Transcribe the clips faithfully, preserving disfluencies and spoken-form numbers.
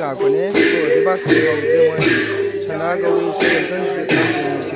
ꯂꯥꯛꯄꯅꯦ꯫ ꯑꯗꯣ ꯑꯣꯗꯤꯕꯥꯁꯇꯤ ꯍꯧꯗ꯭ꯔꯦ ꯃꯣꯏ꯫ ꯁꯅꯥ ꯒꯧꯔꯤ ꯁꯤ ꯑꯝꯇꯪ ꯌꯦꯡꯉꯨꯁꯤ꯫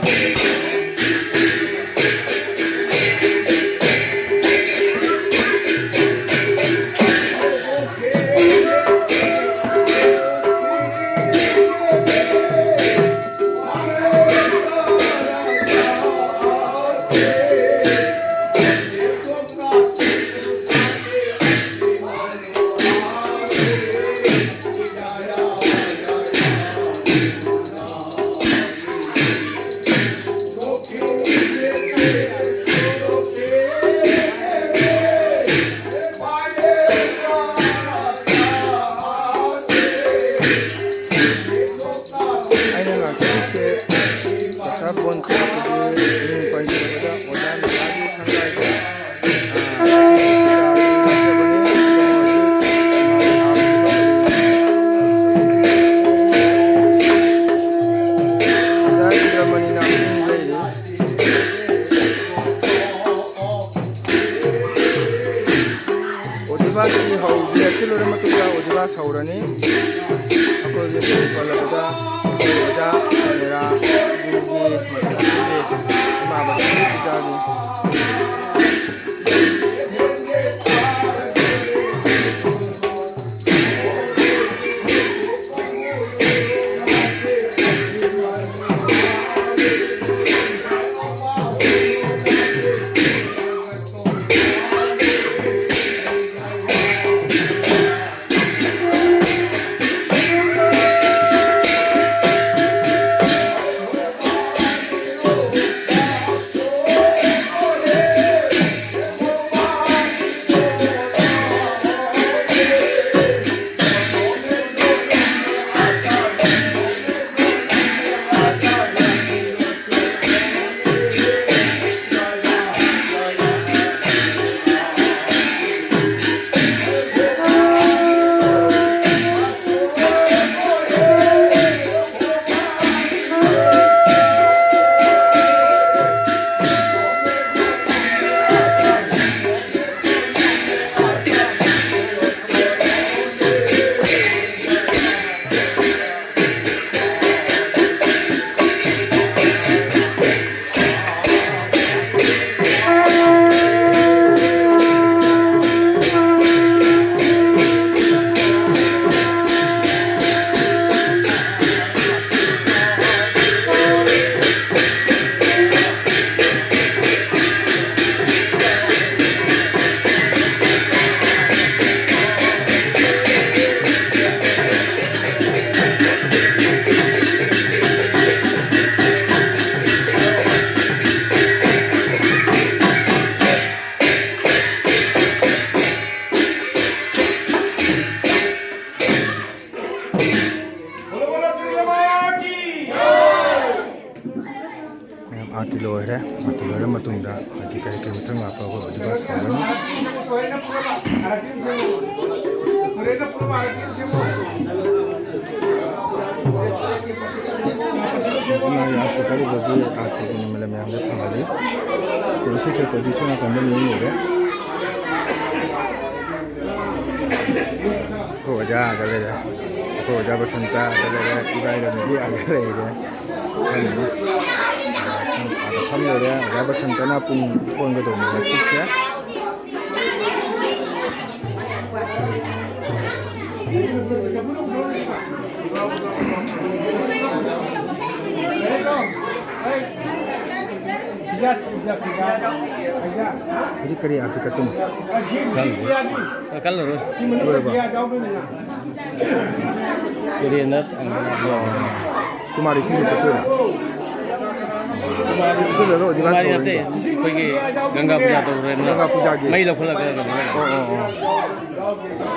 ꯑꯩꯅ ꯂꯥꯛꯆꯔꯤꯁꯦ ꯄꯩꯁꯥ ꯕꯣꯟ ꯈꯥꯎꯕꯒꯤ ꯃꯤꯡ ꯄꯟꯖꯕꯗ ꯑꯣꯖꯥ ꯅꯤꯁꯥꯒꯤ ꯁꯪꯒꯥꯏꯗ ꯑꯣꯗꯤꯕꯥꯁꯀꯤ ꯍꯧꯗ꯭ꯔꯤ, ꯑꯁꯤ ꯂꯣꯏꯔ ꯃꯇꯨꯡꯗ ꯑꯣꯗꯤꯕꯥꯁ ꯍꯧꯔꯅꯤ꯫ ꯑꯩꯈꯣꯏꯒꯤ ꯃꯤꯡ ꯄꯜꯂꯕꯗ ꯑꯣꯖꯥ ꯃꯦꯔꯥ ꯒꯨꯔꯨꯒꯤ ꯃꯇꯝꯁꯤꯒꯤ ꯏꯃꯥ ꯕꯁꯟꯇꯤ ꯄꯨꯖꯥꯒꯤ ꯑꯥꯔꯇꯤ ꯂꯣꯏꯔꯦ꯫ ꯑꯥꯔꯇꯤ ꯂꯣꯏꯔ ꯃꯇꯨꯡꯗ ꯍꯧꯖꯤꯛ ꯀꯔꯤ ꯀꯔꯤ ꯃꯊꯪ ꯂꯥꯛꯄ ꯑꯩꯈꯣꯏ ꯑꯗꯨ ꯕꯁ ꯍꯧꯔꯅꯤ꯫ ꯏꯃꯥꯒꯤ ꯑꯥꯔꯇꯤ ꯀꯠꯂꯤꯕꯒꯤ ꯑꯥꯔꯇꯤꯒꯤ ꯃꯅꯝ ꯃꯌꯥꯝꯗ ꯐꯪꯍꯜꯂꯤ꯫ ꯑꯩꯈꯣꯏ ꯏꯁꯩ ꯁꯛꯄꯗꯤ ꯁꯣꯝ ꯅꯥꯀꯟꯗ ꯂꯣꯏ ꯂꯣꯏꯔꯦ꯫ ꯑꯩꯈꯣꯏ ꯑꯣꯖꯥ ꯑꯥꯗ ꯂꯩꯔꯦ꯫ ꯑꯩꯈꯣꯏ ꯑꯣꯖꯥ ꯕꯁꯟꯇ ꯑꯥꯗ ꯂꯩꯔꯦ꯫ ꯏꯕꯥꯏ ꯔꯕꯤꯗꯤ ꯑꯥꯗ ꯂꯩꯔꯦ꯫ ꯈꯪꯗꯦ꯫ ꯑꯥꯗ ꯐꯝ ꯂꯩꯔꯦ꯫ ꯑꯣꯖꯥ ꯕꯁꯟꯇꯅ ꯄꯨꯡ ꯀꯣꯟꯒꯗꯧꯕꯅꯤ ꯉꯁꯤꯁꯦ꯫ ꯍꯧꯖꯤꯛ ꯀꯔꯤ ꯑꯥꯔꯇꯤ ꯀꯠꯇꯣꯏꯅꯣ? ꯈꯪꯗꯦ꯫ ꯀꯜꯂꯔꯣꯏ꯫ ꯂꯣꯏꯔꯕꯣ? ꯇꯨꯔꯦꯟꯗ ꯊꯥꯡꯒꯠꯂꯒ꯫ ꯀꯨꯃꯥꯔꯤ ꯏꯁꯤꯡ ꯀꯠꯇꯣꯏꯔꯥ? ꯁꯤ ꯂꯣꯏꯔꯒ ꯑꯣꯗꯤꯕꯥꯁ ꯀꯨꯃꯥꯔꯤ ꯅꯠꯇꯦ, ꯍꯧꯔꯅꯤꯀꯣ? ꯑꯩꯈꯣꯏꯒꯤ ꯒꯪꯒꯥ ꯄꯨꯖꯥ ꯇꯧꯔꯦꯅ꯫ ꯒꯪꯒꯥ ꯄꯨꯖꯥꯒꯤ? ꯃꯩ ꯂꯧꯈꯠꯂꯒ ꯀꯩꯅꯣ ꯇꯧꯔꯦ꯫ ꯑꯣ, ꯑꯣ, ꯑꯣ꯫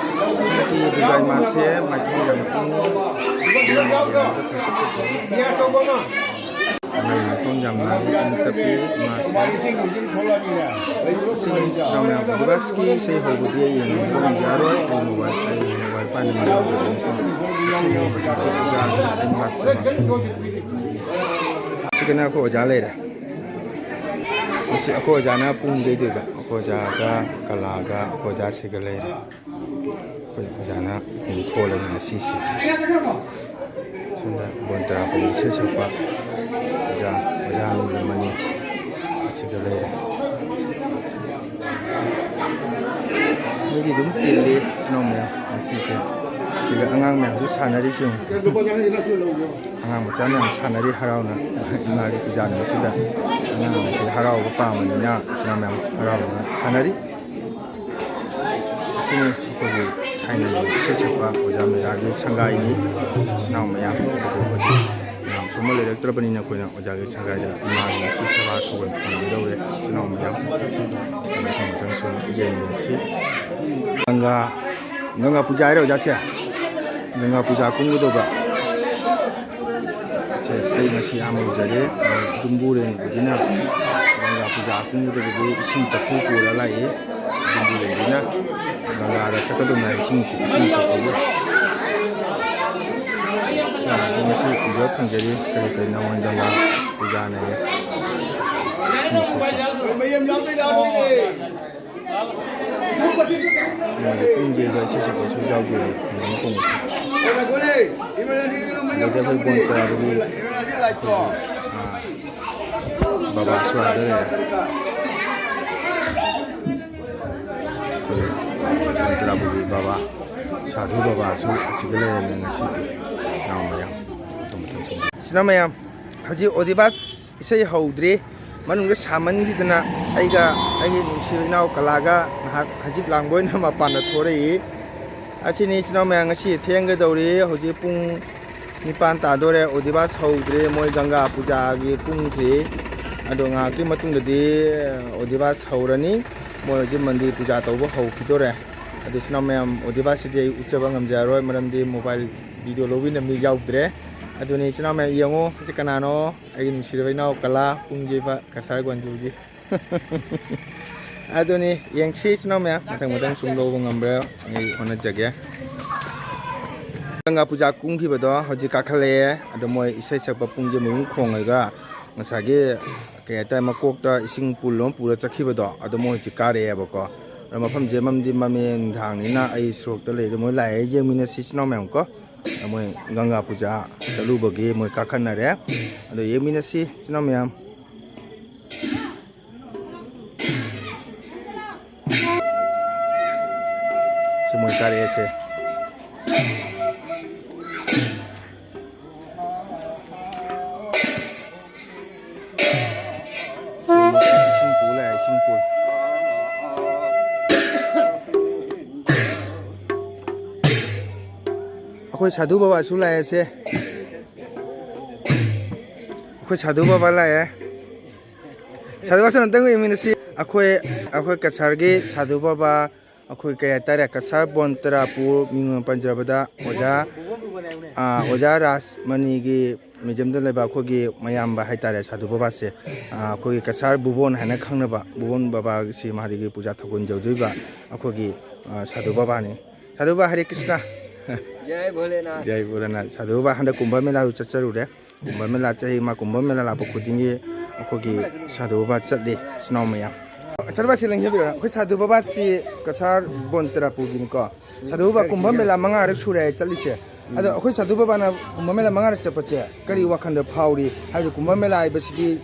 ꯍꯟꯗꯛꯀꯤ ꯗꯨꯔꯒꯥ ꯏꯃꯥꯁꯦ ꯃꯥꯏꯊꯣꯡ ꯌꯥꯝ ꯏꯪꯉꯤ꯫ ꯃꯥꯏ ꯃꯥꯏꯊꯣꯡ ꯌꯥꯝ ꯅꯥꯜꯂꯤ, ꯏꯪ ꯇꯞꯄꯤ ꯏꯃꯥꯁꯦ꯫ ꯁꯤꯅꯤ ꯏꯆꯤꯟ ꯏꯅꯥꯎ ꯃꯌꯥꯝ, ꯑꯗꯨꯒ ꯁꯤꯒꯤ ꯏꯁꯩ ꯍꯧꯕꯗꯤ ꯑꯩ ꯌꯦꯡꯕ ꯉꯝꯖꯔꯣꯏ꯫ ꯑꯩ ꯃꯣꯕꯥꯏꯜ, ꯑꯩ ꯃꯣꯕꯥꯏꯜ ꯄꯥꯏꯅ ꯉꯝꯖꯔꯣꯏꯀꯣ꯫ ꯁꯤꯒꯤ ꯄꯨꯖꯥ ꯑꯩ ꯂꯥꯛꯆꯕ꯫ ꯁꯤꯒꯅ ꯑꯩꯈꯣꯏ ꯑꯣꯖꯥ ꯂꯩꯔꯦ꯫ ꯃꯁꯤ ꯑꯩꯈꯣꯏ ꯑꯣꯖꯥꯅ ꯄꯨꯡ ꯌꯩꯗꯣꯏꯕ꯫ ꯑꯩꯈꯣꯏ ꯑꯣꯖꯥꯒ ꯀꯂꯥꯒ ꯑꯩꯈꯣꯏ ꯑꯣꯖꯥꯁꯤꯒ ꯂꯩꯔꯦ꯫ ꯑꯩꯈꯣꯏ ꯑꯣꯖꯥꯅ ꯃꯤꯡ ꯊꯣꯜꯂꯅꯤ ꯉꯁꯤꯁꯦ꯫ ꯁꯣꯝꯗ ꯕꯣꯟ ꯇꯔꯥꯄꯜꯂꯤ ꯏꯁꯩ ꯁꯛꯄ ꯑꯣꯖꯥ, ꯑꯣꯖꯥ ꯑꯅꯤ ꯑꯃꯅꯤ ꯑꯁꯤꯒ ꯂꯩꯔꯦ꯫ ꯃꯣꯏꯗꯤ ꯑꯗꯨꯝ ꯇꯤꯜꯂꯤ ꯏꯆꯤꯟ ꯏꯅꯥꯎ ꯃꯌꯥꯝ ꯉꯁꯤꯁꯦ꯫ ꯁꯤꯒ ꯑꯉꯥꯡ ꯃꯌꯥꯝꯁꯨ ꯁꯥꯟꯅꯔꯤꯁꯤ ꯌꯦꯡꯉꯨ꯫ ꯑꯉꯥꯡ ꯃꯆꯥ ꯃꯌꯥꯝ ꯁꯥꯟꯅꯔꯤ ꯍꯔꯥꯎꯅ, ꯏꯃꯥꯒꯤ ꯄꯨꯖꯥ ꯅꯨꯃꯤꯠꯁꯤꯗ ꯑꯉꯥꯡ ꯑꯁꯤ ꯍꯔꯥꯎꯕ ꯄꯥꯝꯕꯅꯤꯅ ꯏꯆꯤꯟ ꯏꯅꯥꯎ ꯃꯌꯥꯝ ꯍꯔꯥꯎꯅ ꯁꯥꯟꯅꯔꯤ꯫ ꯑꯁꯤꯅꯤ ꯑꯩꯈꯣꯏꯒꯤ ꯊꯥꯏꯅꯒꯤ ꯏꯁꯩ ꯁꯛꯄ ꯑꯣꯖꯥ ꯃꯩꯔꯥꯒꯤ ꯁꯪꯒꯥꯏꯅꯤ꯫ ꯏꯆꯤꯟ ꯏꯅꯥꯎ ꯃꯌꯥꯝ ꯑꯗꯨꯕꯨ ꯍꯧꯖꯤꯛ ꯃꯌꯥꯝ ꯁꯣꯝꯕ ꯂꯩꯔꯛꯇ꯭ꯔꯕꯅꯤꯅ ꯑꯩꯈꯣꯏꯅ ꯑꯣꯖꯥꯒꯤ ꯁꯪꯒꯥꯏꯗ ꯏꯃꯥꯒꯤ ꯉꯁꯤ ꯁꯦꯕꯥ ꯊꯧꯒꯜ ꯐꯪꯒꯗꯧꯔꯦ꯫ ꯏꯆꯤꯟ ꯏꯅꯥꯎ ꯃꯌꯥꯝ ꯃꯊꯪ ꯃꯊꯪ ꯁꯨꯝ ꯌꯦꯡꯃꯤꯟꯅꯁꯤ꯫ ꯒꯪꯒꯥ, ꯒꯪꯒꯥ ꯄꯨꯖꯥ ꯍꯥꯏꯔꯣ ꯑꯣꯖꯥꯁꯦ? ꯒꯪꯒꯥ ꯄꯨꯖꯥ ꯀꯨꯝꯒꯗꯧꯕ꯫ ꯑꯩ ꯉꯁꯤ ꯑꯍꯥꯟꯕ ꯎꯖꯔꯦ꯫ ꯌꯨꯝꯕꯨꯔꯦꯟꯕꯒꯤꯅ ꯒꯪꯒꯥ ꯄꯨꯖꯥ ꯀꯨꯝꯒꯗꯕꯒꯤ ꯏꯁꯤꯡ ꯆꯐꯨ ꯄꯨꯔ ꯂꯥꯛꯏ꯫ ꯌꯨꯝꯕꯨꯔꯦꯟꯕꯤꯅ ꯒꯪꯒꯥꯗ ꯆꯠꯀꯗꯧꯅ ꯏꯁꯤꯡ, ꯏꯁꯤꯡ ꯁꯣꯛꯄꯒꯤ꯫ ꯉꯁꯤ ꯎꯖ ꯐꯪꯖꯔꯤ꯫ ꯀꯔꯤ ꯀꯔꯤ ꯅꯃꯣꯟ ꯒꯪꯒꯥ ꯄꯨꯖꯥꯅ ꯏꯁꯤꯡ ꯁꯣꯛꯄ꯫ ꯃꯣꯏꯒꯤ ꯄꯨꯡ ꯌꯩꯕ ꯏꯁꯩ ꯁꯛꯄꯁꯨ ꯌꯥꯎꯗꯣꯏꯅꯤ, ꯃꯔꯝ ꯈꯣꯡꯕꯁꯨ꯫ ꯑꯗꯒꯤ ꯑꯩꯈꯣꯏ ꯕꯣꯟ ꯇꯔꯥꯕꯨꯒꯤ, ꯑꯥ, ꯕꯕꯥꯁꯨ ꯑꯥꯗ ꯂꯩꯔꯦ꯫ ꯑꯩꯈꯣꯏ ꯕꯣꯟ ꯇꯔꯥꯕꯨꯒꯤ ꯕꯕꯥ, ꯁꯥꯙꯨ ꯕꯕꯥꯁꯨ ꯑꯁꯤꯗ ꯂꯩꯔꯝꯃꯦ ꯉꯁꯤꯗꯤ꯫ ꯏꯆꯤꯟ ꯏꯅꯥꯎ ꯃꯌꯥꯝ, ꯃꯊꯪ ꯃꯊꯪ ꯁꯨꯝ꯫ ꯏꯆꯤꯟ ꯏꯅꯥꯎ ꯃꯌꯥꯝ, ꯍꯧꯖꯤꯛ ꯑꯣꯗꯤꯕꯥꯁ ꯏꯁꯩ ꯍꯧꯗ꯭ꯔꯤ꯫ ꯃꯅꯨꯡꯗ ꯁꯥꯃꯟꯈꯤꯗꯅ ꯑꯩꯒ ꯑꯩꯒꯤ ꯅꯨꯡꯁꯤꯕ ꯏꯅꯥꯎ ꯀꯂꯥꯒ ꯉꯥꯏꯍꯥꯛ ꯍꯖꯤꯛ ꯂꯥꯡꯕ ꯑꯣꯏꯅ ꯃꯄꯥꯟꯗ ꯊꯣꯔꯛꯏ꯫ ꯑꯁꯤꯅꯤ ꯏꯆꯤꯟ ꯏꯅꯥꯎ ꯃꯌꯥꯝ, ꯉꯁꯤ ꯊꯦꯡꯒꯗꯧꯔꯤ꯫ ꯍꯧꯖꯤꯛ ꯄꯨꯡ ꯅꯤꯄꯥꯟ ꯇꯥꯗꯣꯔꯦ꯫ ꯑꯣꯗꯤꯕꯥꯁ ꯍꯧꯗ꯭ꯔꯤ꯫ ꯃꯣꯏ ꯒꯪꯒꯥ ꯄꯨꯖꯥꯒꯤ ꯄꯨꯡꯈ꯭ꯔꯤ꯫ ꯑꯗꯣ ꯉꯥꯏꯍꯥꯛꯀꯤ ꯃꯇꯨꯡꯗꯗꯤ ꯑꯣꯗꯤꯕꯥꯁ ꯍꯧꯔꯅꯤ꯫ ꯃꯣꯏ ꯍꯧꯖꯤꯛ ꯃꯟꯗꯤꯔ ꯄꯨꯖꯥ ꯇꯧꯕ ꯍꯧꯈꯤꯗꯣꯔꯦ꯫ ꯑꯗꯨ ꯏꯆꯤꯟ ꯏꯅꯥꯎ ꯃꯌꯥꯝ, ꯑꯣꯗꯤꯕꯥꯁꯤꯗꯤ ꯑꯩ ꯎꯠꯆꯕ ꯉꯝꯖꯔꯔꯣꯏ, ꯃꯔꯝꯗꯤ ꯃꯣꯕꯥꯏꯜ ꯚꯤꯗꯤꯑꯣ ꯂꯧꯕꯤꯅꯕ ꯃꯤ ꯌꯥꯎꯗ꯭ꯔꯦ꯫ ꯑꯗꯨꯅꯤ ꯏꯆꯤꯟ ꯏꯅꯥꯎ ꯃꯌꯥꯝ, ꯌꯦꯡꯉꯣ꯫ ꯑꯁꯤ ꯀꯅꯥꯅꯣ? ꯑꯩꯒꯤ ꯅꯨꯡꯁꯤꯔꯕ ꯏꯅꯥꯎ ꯀꯂꯥ, ꯄꯨꯡ ꯌꯩꯕ ꯀꯁꯥꯔ ꯒ꯭ꯋꯥꯟꯖꯨꯒꯤ꯫ ꯑꯗꯨꯅꯤ, ꯌꯦꯡꯁꯤ ꯏꯆꯤꯟ ꯏꯅꯥꯎ ꯃꯌꯥꯝ, ꯃꯊꯪ ꯃꯊꯪ ꯁꯨꯝ ꯂꯧꯕ ꯉꯝꯕ꯭ꯔꯥ ꯑꯩ ꯍꯣꯠꯅꯖꯒꯦ꯫ ꯒꯪꯒꯥ ꯄꯨꯖꯥ ꯀꯨꯝꯈꯤꯕꯗꯣ ꯍꯧꯖꯤꯛ ꯀꯥꯈꯠꯂꯛꯑꯦ꯫ ꯑꯗꯣ ꯃꯣꯏ ꯏꯁꯩ ꯁꯛꯄ ꯄꯨꯡꯁꯦ ꯃꯔꯨꯝ ꯈꯣꯡꯉꯒ ꯉꯁꯥꯏꯒꯤ, ꯀꯩ ꯍꯥꯏꯇꯥꯔꯦ, ꯃꯀꯣꯛꯇ ꯏꯁꯤꯡ ꯄꯨꯜ ꯑꯃ ꯄꯨꯔ ꯆꯠꯈꯤꯕꯗꯣ, ꯑꯗꯣ ꯃꯣꯏ ꯍꯧꯖꯤꯛ ꯀꯥꯔꯛꯑꯦꯕꯀꯣ꯫ ꯑꯗꯣ ꯃꯐꯝꯁꯦ ꯃꯝꯗꯤ ꯃꯝꯃꯦ, ꯅꯨꯡꯗꯥꯡꯅꯤꯅ ꯑꯩ ꯁꯣꯔꯣꯛꯇ ꯂꯩꯔꯦ꯫ ꯃꯣꯏ ꯂꯥꯛꯑꯦ, ꯌꯦꯡꯃꯤꯟꯅꯁꯤ ꯏꯆꯤꯟ ꯏꯅꯥꯎ ꯃꯌꯥꯝ ꯀꯣ꯫ ꯃꯣꯏ ꯒꯪꯒꯥ ꯄꯨꯖꯥ ꯆꯠꯂꯨꯕꯒꯤ ꯃꯣꯏ ꯀꯥꯈꯠꯅꯔꯦ꯫ ꯑꯗꯣ ꯌꯦꯡꯃꯤꯟꯅꯁꯤ ꯏꯆꯤꯟ ꯏꯅꯥꯎ ꯃꯌꯥꯝ꯫ ꯁꯤ ꯃꯣꯏ ꯀꯥꯔꯛꯑꯦꯁꯦ꯫ ꯏꯁꯤꯡ ꯄꯨ ꯂꯥꯛꯑꯦ, ꯏꯁꯤꯡ ꯄꯨ꯫ ꯑꯩꯈꯣꯏ ꯁꯥꯙꯨ ꯕꯕꯥꯁꯨ ꯂꯥꯛꯑꯦꯁꯦ꯫ ꯑꯩꯈꯣꯏ ꯁꯥꯙꯨ ꯕꯕꯥ ꯂꯥꯛꯑꯦ꯫ ꯁꯥꯙꯨ ꯕꯕꯥꯁꯨ ꯑꯝꯇꯪ ꯌꯦꯡꯃꯤꯟꯅꯁꯤ꯫ ꯑꯩꯈꯣꯏ, ꯑꯩꯈꯣꯏ ꯀꯁꯥꯔꯒꯤ ꯁꯥꯙꯨ ꯕꯕꯥ, ꯑꯩꯈꯣꯏ ꯀꯩ ꯍꯥꯏꯇꯥꯔꯦ, ꯀꯁꯥꯔ ꯕꯣꯟ ꯇꯔꯥꯄꯨꯔ ꯃꯤꯡ ꯑꯣꯏꯅ ꯄꯟꯖꯔꯕꯗ ꯑꯣꯖꯥ, ꯑꯥ, ꯑꯣꯖꯥ ꯔꯥꯖꯃꯅꯤꯒꯤ ꯃ꯭ꯌꯨꯖꯤꯌꯝꯗ ꯂꯩꯕ ꯑꯩꯈꯣꯏꯒꯤ ꯃꯌꯥꯝꯕ ꯍꯥꯏꯇꯥꯔꯦ, ꯁꯥꯙꯨ ꯕꯕꯥꯁꯦ, ꯑ, ꯑꯩꯈꯣꯏꯒꯤ ꯀꯁꯥꯔ ꯚꯨꯕꯣꯟ ꯍꯥꯏꯅ ꯈꯪꯅꯕ ꯚꯨꯕꯣꯟ ꯕꯕꯥꯁꯤ ꯃꯍꯥꯗꯦꯕꯒꯤ ꯄꯨꯖꯥ ꯊꯧꯒꯜ ꯌꯧꯗꯣꯏꯕ ꯑꯩꯈꯣꯏꯒꯤ, ꯑ, ꯁꯥꯙꯨ ꯕꯕꯥꯅꯤ꯫ ꯁꯥꯙꯨ ꯕꯕꯥ, ꯍꯔꯦ ꯀ꯭ꯔꯤꯁꯅ꯫ ꯖꯥꯏ ꯚꯣꯂꯦꯅꯥꯊ꯫ ꯖꯥꯏ ꯚꯣꯂꯦꯅꯥꯊ꯫ ꯁꯥꯙꯨ ꯕꯕꯥ ꯍꯟꯗꯛ ꯀꯨꯝꯚ ꯃꯦꯂꯥꯗꯨ ꯆꯠꯆꯔꯨꯔꯦ꯫ ꯀꯨꯝꯚ ꯃꯦꯂꯥ ꯆꯍꯤ ꯑꯃ ꯀꯨꯝꯚ ꯃꯦꯂꯥ ꯂꯥꯛꯄ ꯈꯨꯗꯤꯡꯒꯤ ꯑꯩꯈꯣꯏꯒꯤ ꯁꯥꯙꯨ ꯕꯕꯥ ꯆꯠꯂꯤ, ꯏꯆꯤꯟ ꯏꯅꯥꯎ ꯃꯌꯥꯝ꯫ ꯁꯥꯙꯨ ꯕꯕꯥ ꯁꯤ ꯂꯦꯡꯖꯕꯤꯔꯣ꯫ ꯑꯩꯈꯣꯏ ꯁꯥꯙꯨ ꯕꯕꯥꯁꯤ ꯀꯁꯥꯔ ꯕꯣꯟ ꯇꯔꯥꯄꯨꯒꯤꯅꯤꯀꯣ꯫ ꯁꯥꯙꯨ ꯕꯕꯥ ꯀꯨꯝꯚ ꯃꯦꯂꯥ ꯃꯉꯥꯔꯛ ꯁꯨꯔꯦ ꯆꯠꯂꯤꯁꯦ꯫ ꯑꯗꯣ ꯑꯩꯈꯣꯏ ꯁꯥꯙꯨ ꯕꯕꯥꯅ ꯀꯨꯝꯚ ꯃꯦꯂꯥ ꯃꯉꯥꯔꯛ ꯆꯠꯄꯁꯦ ꯀꯔꯤ ꯋꯥꯈꯜꯗ ꯐꯥꯎꯔꯤ? ꯍꯥꯏꯕꯗꯤ ꯀꯨꯝꯚ ꯃꯦꯂꯥ ꯍꯥꯏꯕꯁꯤꯗꯤ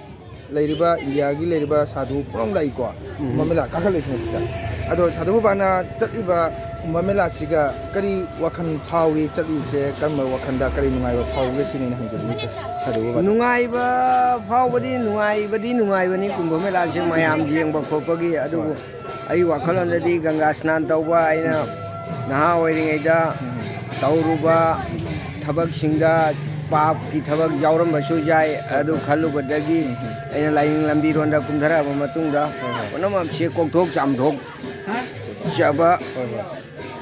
ꯂꯩꯔꯤꯕ ꯏꯟꯗꯤꯌꯥꯒꯤ ꯂꯩꯔꯤꯕ ꯁꯥꯙꯨ ꯄꯨꯝꯅꯃꯛ ꯂꯥꯛꯏꯀꯣ, ꯀꯨꯝꯚ ꯃꯦꯂꯥ ꯀꯥꯈꯠꯂꯛꯏꯁꯤꯅ ꯁꯤꯗ꯫ ꯑꯗꯣ ꯁꯥꯙꯨ ꯕꯕꯥꯅ ꯆꯠꯂꯤꯕ ꯀꯨꯝꯚ ꯃꯦꯂꯥꯁꯤꯒ ꯀꯔꯤ ꯋꯥꯈꯜ ꯐꯥꯎꯔꯤ? ꯆꯠꯂꯤꯁꯦ ꯀꯔꯝꯕ ꯋꯥꯈꯜꯗ, ꯀꯔꯤ ꯅꯨꯡꯉꯥꯏꯕ ꯐꯥꯎꯒꯦ ꯁꯤꯅꯤ ꯑꯩꯅ ꯍꯪꯖꯅꯤꯡꯉꯤꯁꯦ ꯁꯥꯙꯨ ꯕꯕꯥꯗ꯫ ꯅꯨꯡꯉꯥꯏꯕ ꯐꯥꯎꯕꯗꯤ ꯅꯨꯡꯉꯥꯏꯕꯗꯤ ꯅꯨꯡꯉꯥꯏꯕꯅꯤ, ꯀꯨꯝꯚ ꯃꯦꯂꯥꯁꯦ ꯃꯌꯥꯝ ꯌꯦꯡꯕ ꯈꯣꯠꯄꯒꯤ꯫ ꯑꯗꯨꯕꯨ ꯍꯣꯏ꯫ ꯑꯩ ꯋꯥꯈꯜꯂꯣꯟꯗꯗꯤ ꯒꯪꯒꯥ ꯁ꯭ꯅꯥꯟ ꯇꯧꯕ, ꯑꯩꯅ ꯅꯍꯥ ꯑꯣꯏꯔꯤꯉꯩꯗ ꯎꯝ꯫ ꯇꯧꯔꯨꯕ ꯊꯕꯛꯁꯤꯡꯗ, ꯄꯥꯞꯀꯤ ꯊꯕꯛ ꯌꯥꯎꯔꯝꯕꯁꯨ ꯌꯥꯏ꯫ ꯑꯗꯨ ꯈꯜꯂꯨꯕꯗꯒꯤ ꯎꯝ꯫ ꯑꯩꯅ ꯂꯥꯏꯅꯤꯡ ꯂꯝꯕꯤꯔꯣꯝꯗ ꯀꯨꯝꯊꯔꯛꯑꯕ ꯃꯇꯨꯡꯗ ꯍꯣꯏ, ꯍꯣꯏ꯫ ꯄꯨꯝꯅꯃꯛꯁꯦ ꯀꯣꯛꯊꯣꯛ ꯆꯥꯝꯊꯣꯛꯆꯕ ꯍꯣꯏ, ꯍꯣꯏ꯫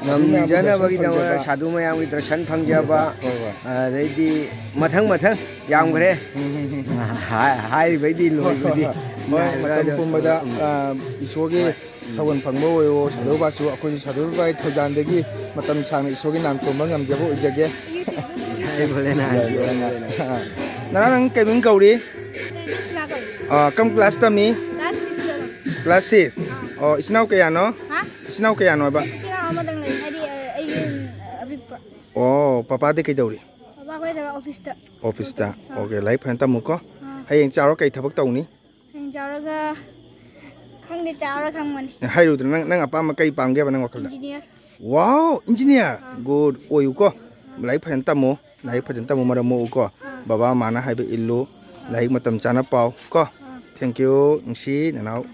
ꯉꯝꯖꯅꯕꯒꯤꯗꯃꯛ ꯐꯪꯖꯕ꯫ ꯁꯥꯙꯨ ꯃꯌꯥꯝꯒꯤ ꯗꯔꯁꯟ ꯐꯪꯖꯕ, ꯍꯣꯏ, ꯍꯣꯏ꯫ ꯑꯗꯩꯗꯤ ꯃꯊꯪ ꯃꯊꯪ ꯌꯥꯝꯈ꯭ꯔꯦ꯫ ꯎꯝ, ꯎꯝ, ꯎꯝ, ꯎꯝ꯫ ꯍꯥꯏ-, ꯍꯥꯏꯔꯤꯕꯩꯗꯤ ꯍꯣꯏ, ꯍꯣꯏ, ꯂꯣꯏꯕꯗꯤ ꯍꯣꯏ꯫ ꯍꯣꯏ, ꯃꯇꯝ ꯅꯥꯏꯔꯣꯏ꯫ ꯄꯨꯝꯕꯗ, ꯎꯝ꯫ ꯑ, ꯏꯁꯣꯔꯒꯤ ꯍꯣꯏ꯫ ꯁꯥꯒꯣꯟ ꯐꯪꯕ ꯑꯣꯏꯔꯣ꯫ ꯁꯥꯙꯨ ꯕꯕꯥꯁꯨ ꯑꯩꯈꯣꯏꯁꯨ ꯁꯥꯙꯨ ꯕꯕꯥꯒꯤ ꯊꯧꯖꯥꯜꯗꯒꯤ ꯃꯇꯝ ꯁꯥꯡꯅ ꯏꯁꯣꯔꯒꯤ ꯅꯥꯝ ꯊꯣꯟꯕ ꯉꯝꯖꯕ ꯑꯣꯏꯖꯒꯦ꯫ ꯖꯥꯏ ꯚꯣꯂꯦꯅꯥꯊ꯫ ꯖꯥꯏ ꯚꯣꯂꯦꯅꯥꯊ꯫ ꯑ꯫ ꯅꯅꯥꯎ, ꯅꯪ ꯀꯩ ꯃꯤꯡ ꯀꯧꯔꯤ? ꯇ꯭ꯔꯤꯇꯤꯛꯁꯅ ꯀꯧꯏ꯫ ꯑ, ꯀꯔꯝ ꯀ꯭ꯂꯥꯁ ꯇꯝꯃꯤ? ꯀ꯭ꯂꯥꯁ ꯁꯤꯛꯁꯇ ꯇꯝꯃꯤ꯫ Class six? ꯑꯥ꯫ ꯑꯣ, ꯏꯆꯤꯟ ꯏꯅꯥꯎ ꯀꯌꯥꯅꯣ? ꯍꯥ? ꯏꯆꯤꯟ ꯏꯅꯥꯎ ꯀꯌꯥꯅꯣꯕ? ꯏꯆꯤꯟ ꯏꯅꯥꯎ ꯑꯃꯗꯪ ꯂꯩ, ꯍꯥꯏꯗꯤ, ꯑ, ꯑꯩꯒꯤ ꯑꯄꯤꯛꯄ꯫ ꯑꯣ, ꯄꯄꯥꯗꯤ ꯀꯩꯗꯧꯔꯤ? ꯄꯄꯥ ꯑꯩꯈꯣꯏ ꯊꯕꯛ ꯑꯣꯐꯤꯁꯇ꯫ ꯑꯣꯐꯤꯁꯇ? ꯑꯥ꯫ ꯑꯣꯀꯦ, ꯂꯥꯏꯔꯤꯛ ꯐꯖꯅ ꯇꯝꯃꯨꯀꯣ꯫ ꯑꯥ꯫ ꯍꯌꯦꯡ ꯆꯥꯎꯔ ꯀꯩ ꯊꯕꯛ ꯇꯧꯅꯤ? ꯍꯌꯦꯡ ꯆꯥꯎꯔꯒ ꯈꯪꯗꯦ, ꯆꯥꯎꯔ ꯈꯪꯕꯅꯤ꯫ ꯍꯥꯏꯔꯨꯗꯅ, ꯅꯪ, ꯅꯪ ꯑꯄꯥꯝꯕ ꯀꯔꯤ ꯄꯥꯝꯒꯦꯕ ꯅꯪ ꯋꯥꯈꯜꯗ? ꯏꯟꯖꯤꯅꯤꯌꯥꯔ꯫ ꯋꯥꯎ, ꯏꯟꯖꯤꯅꯤꯌꯥꯔ? ꯑꯥ꯫ ꯒꯨꯗ, ꯑꯣꯏꯌꯨꯀꯣ꯫ ꯂꯥꯏꯔꯤꯛ ꯐꯖꯅ ꯇꯝꯃꯨ, ꯂꯥꯏꯔꯤꯛ ꯐꯖꯅ ꯇꯝꯃꯨ, ꯃꯔꯝ ꯃꯣꯛꯎꯀꯣ꯫ ꯑꯥ꯫ ꯕꯕꯥ ꯃꯃꯥꯅ ꯍꯥꯏꯕ ꯏꯜꯂꯨ, ꯑꯥ꯫ ꯂꯥꯏꯔꯤꯛ ꯃꯇꯝ ꯆꯥꯅ ꯄꯥꯎ ꯀꯣ꯫ ꯑꯥ꯫ Thank you, ꯅꯨꯡꯁꯤ ꯅꯅꯥꯎ꯫